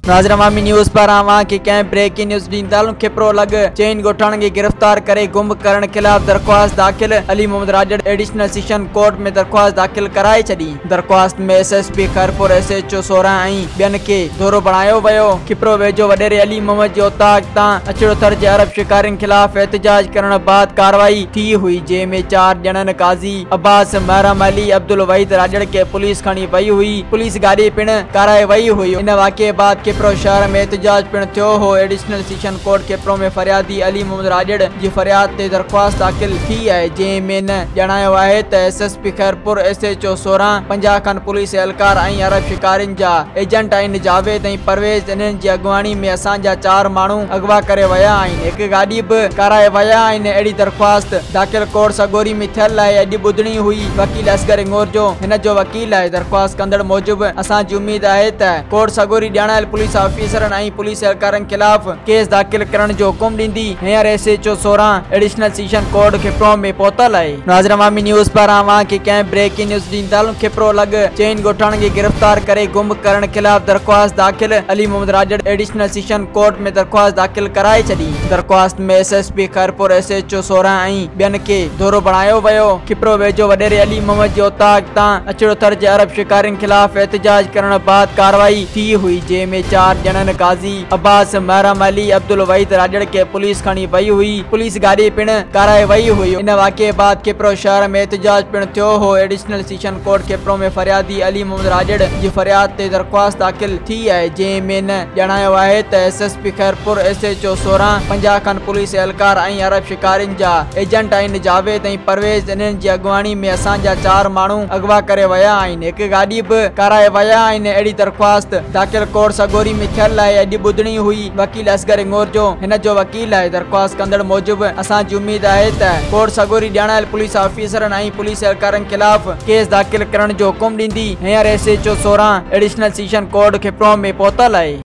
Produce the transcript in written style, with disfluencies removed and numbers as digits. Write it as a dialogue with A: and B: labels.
A: ناظر عوامي نيوز پاران اوهان کي ڪنهن بريڪنگ نيوز ڏيندالون کپرو لڳ چئن ڳوٺاڻن کي گرفتار ڪري گم ڪرڻ خلاف درخواست داخل، Ali Muhammad Rajar additional session court ۾ درخواست داخل ڪرائي ڇڏي. درخواست ۾ S S P Khairpur, S H O 16 ۽ ٻين کي ڌر بڻايو ويو. کپرو ويجهو وڏيري علي محمد جي اوطاق تان اڇڙو ٿر جي عرب شڪارين خلاف احتجاج ڪرڻ بعد ڪارروائي ٿي هئي، جنهن ۾ 4 ڄڻن قاضي عباس، محرم علي، عبدالوحيد راڄڙ کي پوليس کڻي وئي هئي، پوليس گاڏي پڻ ڪارائي وئي هئي. ان واقعي بعد کپرو شهر ۾ احتجاج پڻ ٿيو هو. ايڊيشنل سيشن ڪورٽ کپرو ۾ فريادي علي محمد راڄڙ جي فرياد تي درخواست داخل ٿي آهي، جنهن ۾ هن ڄاڻايو آهي ته S S P Khairpur, S H O 16، 50 کن پوليس اهلڪار ۽ عرب شڪارين جا ايجنٽ آهن، جاويد ۽ پرويز، انهن جي اڳواڻي ۾ اسان جا 4 ماڻهو اغوا ڪري ويا آهن، هڪ گاڏي به ڪارائي ويا آهن. اهڙي درخواست داخل ڪورٽ سڳوري ۾ ٿيل آهي، اڄ ٻڌڻي هئي. وڪيل اصغر هڱورجو هن جو وڪيل آهي. درخواست ڪندڙ موجب اسان جي اميد آهي ته ڪورٽ سڳوري ڄاڻايل پوليس آفيسرن ۽ پوليس اهلڪارن خلاف ڪيس داخل ڪرڻ جو حڪم ڏيندي. هينئر S H O 16 additional session court Khipro ۾ پهتل آهي. ناظر عوامي نيوز پاران اوهان کي ڪنهن بريڪنگ نيوز ڏيندالون کپرو لڳ چئن ڳوٺاڻن کي گرفتار ڪري گم ڪرڻ خلاف درخواست داخل، Ali Muhammad Rajar additional session court ۾ درخواست داخل ڪرائي ڇڏي. درخواست ۾ S S P Khairpur, S H O 16 ۽ ٻين کي ڌر بڻايو ويو. کپرو ويجهو وڏيري علي محمد جي اوطاق تان اڇڙو ٿر جي عرب شڪارين خلاف احتجاج ڪرڻ بعد ڪارروائي ٿي هئي، جنهن ۾ 4 ڄڻن قاضي عباس، محرم علي، عبدالوحيد راڄڙ کي پوليس کڻي وئي هئي، پوليس گاڏي پڻ ڪارائي وئي هئي. ان واقعي بعد کپرو شهر ۾ احتجاج پڻ ٿيو هو. ايڊيشنل سيشن ڪورٽ کپرو ۾ فريادي علي محمد راڄڙ جي فرياد تي درخواست داخل ٿي آهي، جنهن ۾ هن ڄاڻايو آهي ته S S P Khairpur, S H O 16، 50 کن پوليس اهلڪار ۽ عرب شڪارين جا ايجنٽ آهن، جاويد ۽ پرويز، انهن جي اڳواڻي ۾ اسان جا 4 ماڻهو اغوا ڪري ويا آهن، هڪ گاڏي به ڪارائي ويا آهن. اهڙي درخواست داخل ڪورٽ سڳوري ۾ ٿيل آهي، اڄ ٻڌڻي هئي. وڪيل اصغر هڱورجو هن جو وڪيل آهي. درخواست ڪندڙ موجب اسان جي اميد آهي ته ڪورٽ سڳوري ڄاڻايل پوليس آفيسرن ۽ پوليس اهلڪارن خلاف ڪيس داخل ڪرڻ جو حڪم ڏيندي. هينئر S H O 16 additional session court Khipro ۾ پهتل آهي.